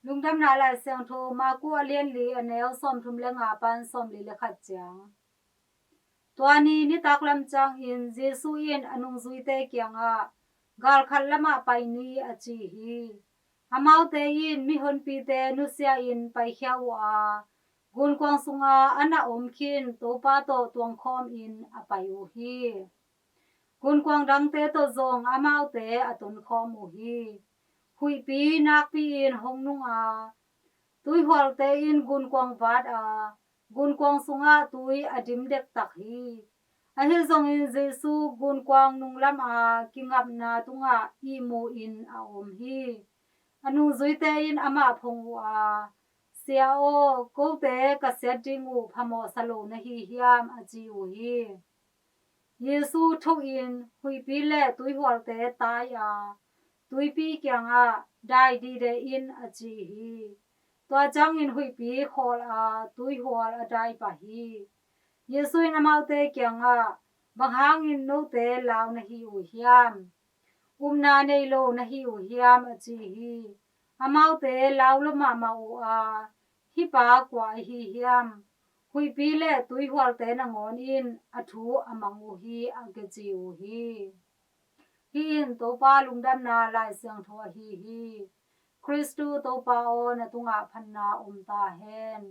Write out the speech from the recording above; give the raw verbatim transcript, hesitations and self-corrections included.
Lungdamna Lai Siangtho Marku a lian li, a neu sawmthum le nga pan sawmli le khat ciang. Tua ni nitak lam ciangin Jesu in a nungzuite kiangah, "Galkhat lamah pai ni," a ci hi. Amaute in mihonpite nusia-in paikhia uh a, gunkuang sunga a na om khin Topa tawh tuangkhawmin a pai uh hi. Gunkuang dangte tawh zong amaute a tonkhawm uh hi. Huihpi nakpi-in hong nung a, tuihualte in gunkuang vat a, gunkuang sungah tui a dim dektak hi. Ahi zongin Jesu gunkuang nunglam a, kingapna tungah ihmu-in a om hi. A nungzuite in amah phong uh a, "Sia aw, kote ka siat ding uh phamawh sa lo na hi hiam?" a ci uh hi. Jesu tho-in huihpi le tuihualte tai a, tuipi kiangah, "Dai dide in," a ci hi. Tua ciangin huihpi khawl a, tuihual a dai pah hi. Jesu in amaute kiangah, "Bang hangin note lau na hi uh hiam? Upna nei lo na hi uh hiam?" a ci hi. Amaute lau lua mahmah uh a, "Hih pa kua ahi hiam? Huihpi le tuihualte nangawn in a thu a mang uh hi," a kici uh hi. Hih in Topa Lungdamna Lai Siangtho ahi hi. Khristu Topa aw, na tungah phatna om ta hen.